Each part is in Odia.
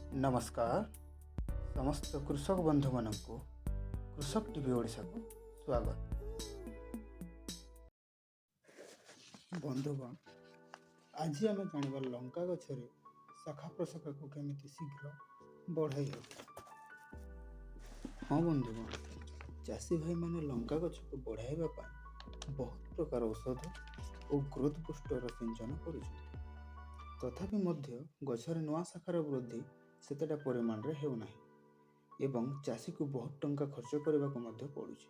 ନମସ୍କାର, ସମସ୍ତ କୃଷକ ବନ୍ଧୁମାନଙ୍କୁ କୃଷକ ଟିଭି ଓଡ଼ିଶାକୁ ସ୍ୱାଗତ। ବନ୍ଧୁଗଣ, ଆଜି ଆମେ ଜାଣିବା ଲଙ୍କା ଗଛରେ ଶାଖା ପ୍ରଶାଖାକୁ କେମିତି ଶୀଘ୍ର ବଢ଼ାଇ ହେବ। ହଁ ବନ୍ଧୁଗଣ, ଚାଷୀ ଭାଇମାନେ ଲଙ୍କା ଗଛକୁ ବଢ଼ାଇବା ପାଇଁ ବହୁତ ପ୍ରକାର ଔଷଧ ଓ ଗ୍ରୋଥ୍ ବୁଷ୍ଟର ସିଞ୍ଚନ କରୁଛନ୍ତି। ତଥାପି ମଧ୍ୟ ଗଛରେ ନୂଆ ଶାଖାର ବୃଦ୍ଧି ସେତେଟା ପରିମାଣରେ ହେଉନାହିଁ ଏବଂ ଚାଷୀକୁ ବହୁତ ଟଙ୍କା ଖର୍ଚ୍ଚ କରିବାକୁ ମଧ୍ୟ ପଡ଼ୁଛି।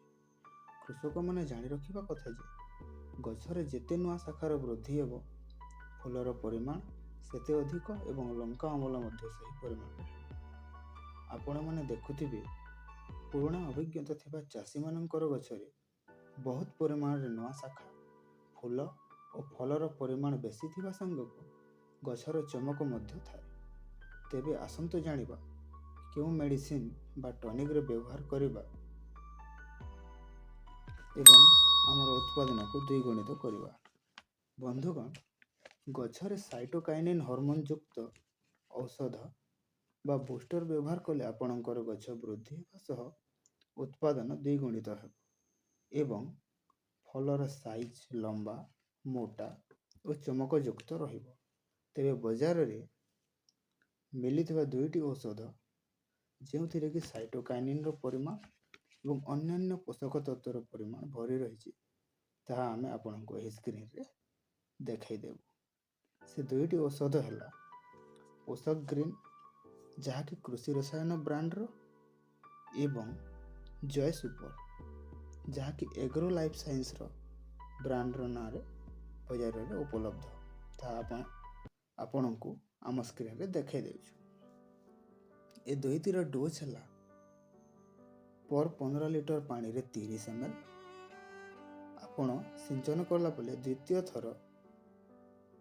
କୃଷକମାନେ ଜାଣି ରଖିବା କଥା ଯେ ଗଛରେ ଯେତେ ନୂଆ ଶାଖାର ବୃଦ୍ଧି ହେବ, ଫୁଲର ପରିମାଣ ସେତେ ଅଧିକ ଏବଂ ଲଙ୍କା ଅମଳ ମଧ୍ୟ ସେହି ପରିମାଣରେ ହେବ। ଆପଣମାନେ ଦେଖୁଥିବେ, ପୁରୁଣା ଅଭିଜ୍ଞତା ଥିବା ଚାଷୀମାନଙ୍କର ଗଛରେ ବହୁତ ପରିମାଣରେ ନୂଆ ଶାଖା, ଫୁଲ ଓ ଫଳର ପରିମାଣ ବେଶୀ ଥିବା ସାଙ୍ଗକୁ ଗଛର ଚମକ ମଧ୍ୟ ଥାଏ। ତେବେ ଆସନ୍ତୁ ଜାଣିବା କେଉଁ ମେଡ଼ିସିନ ବା ଟନିକ୍ର ବ୍ୟବହାର କରିବା ଏବଂ ଆମର ଉତ୍ପାଦନକୁ ଦ୍ୱିଗୁଣିତ କରିବା। ବନ୍ଧୁଗଣ, ଗଛରେ ସାଇଟୋକାଇନିନ୍ ହରମୋନ୍ ଯୁକ୍ତ ଔଷଧ ବା ବୁଷ୍ଟର ବ୍ୟବହାର କଲେ ଆପଣଙ୍କର ଗଛ ବୃଦ୍ଧି ହେବା ସହ ଉତ୍ପାଦନ ଦ୍ୱିଗୁଣିତ ହେବ ଏବଂ ଫଳର ସାଇଜ୍ ଲମ୍ବା, ମୋଟା ଓ ଚମକଯୁକ୍ତ ରହିବ। ତେବେ ବଜାରରେ ମିଳିଥିବା ଦୁଇଟି ଔଷଧ, ଯେଉଁଥିରେ କି ସାଇଟୋକାଇନିନ୍ର ପରିମାଣ ଏବଂ ଅନ୍ୟାନ୍ୟ ପୋଷକ ତତ୍ତ୍ୱର ପରିମାଣ ଭରି ରହିଛି, ତାହା ଆମେ ଆପଣଙ୍କୁ ଏହି ସ୍କ୍ରିନ୍ରେ ଦେଖାଇଦେବୁ। ସେ ଦୁଇଟି ଔଷଧ ହେଲା ପୋଷକ ଗ୍ରୀନ୍, ଯାହାକି କୃଷି ରସାୟନ ବ୍ରାଣ୍ଡର, ଏବଂ ଜୟ ସୁପର, ଯାହାକି ଏଗ୍ରୋ ଲାଇଫ୍ ସାଇନ୍ସର ବ୍ରାଣ୍ଡର ନାଁରେ ବଜାରରେ ଉପଲବ୍ଧ। ତାହା ଆପଣଙ୍କୁ ଆମ ସ୍କ୍ରିନ୍ରେ ଦେଖାଇ ଦେଉଛୁ। ଏ ଦୁଇଟିର ଡୋଜ୍ ହେଲା ପର 15 ଲିଟର ପାଣିରେ 30 ଏମ୍ ଏଲ୍। ଆପଣ ସିଞ୍ଚନ କଲା ପରେ ଦ୍ୱିତୀୟ ଥର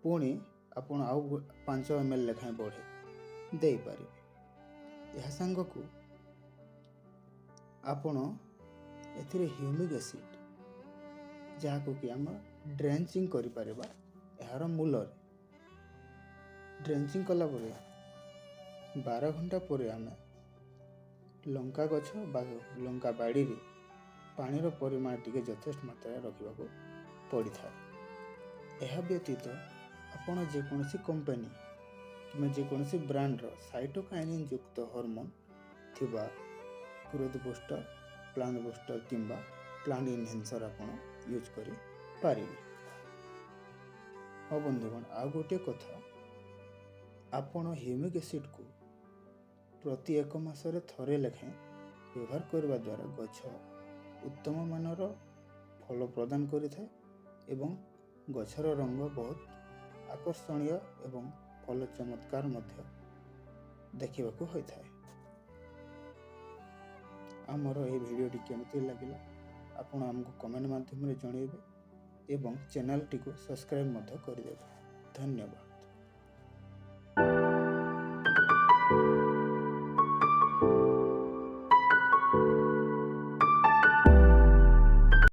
ପୁଣି ଆପଣ ଆଉ 5 ଏମ୍ ଏଲ୍ ଲେଖାଏଁ ବଢ଼େଇ ଦେଇପାରିବେ। ଏହା ସାଙ୍ଗକୁ ଆପଣ ଏଥିରେ ହ୍ୟୁମିକ୍ ଏସିଡ୍, ଯାହାକୁ କି ଆମେ ଡ୍ରେଞ୍ଚିଂ କରିପାରିବା, ଏହାର ମୂଳରେ ଡ୍ରେଞ୍ଚିଂ କଲା ପରେ 12 ଘଣ୍ଟା ପରେ ଆମେ ଲଙ୍କା ଗଛ ବା ଲଙ୍କା ବାଡ଼ିରେ ପାଣିର ପରିମାଣ ଟିକେ ଯଥେଷ୍ଟ ମାତ୍ରାରେ ରଖିବାକୁ ପଡ଼ିଥାଏ। ଏହା ବ୍ୟତୀତ ଆପଣ ଯେକୌଣସି କମ୍ପାନୀ କିମ୍ବା ଯେକୌଣସି ବ୍ରାଣ୍ଡର ସାଇଟୋକାଇନିନ୍ ଯୁକ୍ତ ହରମୋନ୍ ଥିବା ଗ୍ରୋଥ୍ ବୁଷ୍ଟର, ପ୍ଲାଣ୍ଟ ବୁଷ୍ଟର କିମ୍ବା ପ୍ଲାଣ୍ଟ ଇନହେନ୍ସର ଆପଣ ୟୁଜ୍ କରିପାରିବେ। ହଁ ବନ୍ଧୁଗଣ, ଆଉ ଗୋଟିଏ କଥା, ଆପଣ ହ୍ୟୁମିକ୍ ଏସିଡ଼୍କୁ ପ୍ରତି ଏକ ମାସରେ ଥରେ ଲେଖାଏଁ ବ୍ୟବହାର କରିବା ଦ୍ୱାରା ଗଛ ଉତ୍ତମ ମାନର ଫଳ ପ୍ରଦାନ କରିଥାଏ ଏବଂ ଗଛର ରଙ୍ଗ ବହୁତ ଆକର୍ଷଣୀୟ ଏବଂ ଫଳ ଚମତ୍କାର ମଧ୍ୟ ଦେଖିବାକୁ ହୋଇଥାଏ। ଆମର ଏହି ଭିଡ଼ିଓଟି କେମିତି ଲାଗିଲା, ଆପଣ ଆମକୁ କମେଣ୍ଟ ମାଧ୍ୟମରେ ଜଣାଇବେ ଏବଂ ଚ୍ୟାନେଲଟିକୁ ସବସ୍କ୍ରାଇବ୍ ମଧ୍ୟ କରିଦେବେ। ଧନ୍ୟବାଦ।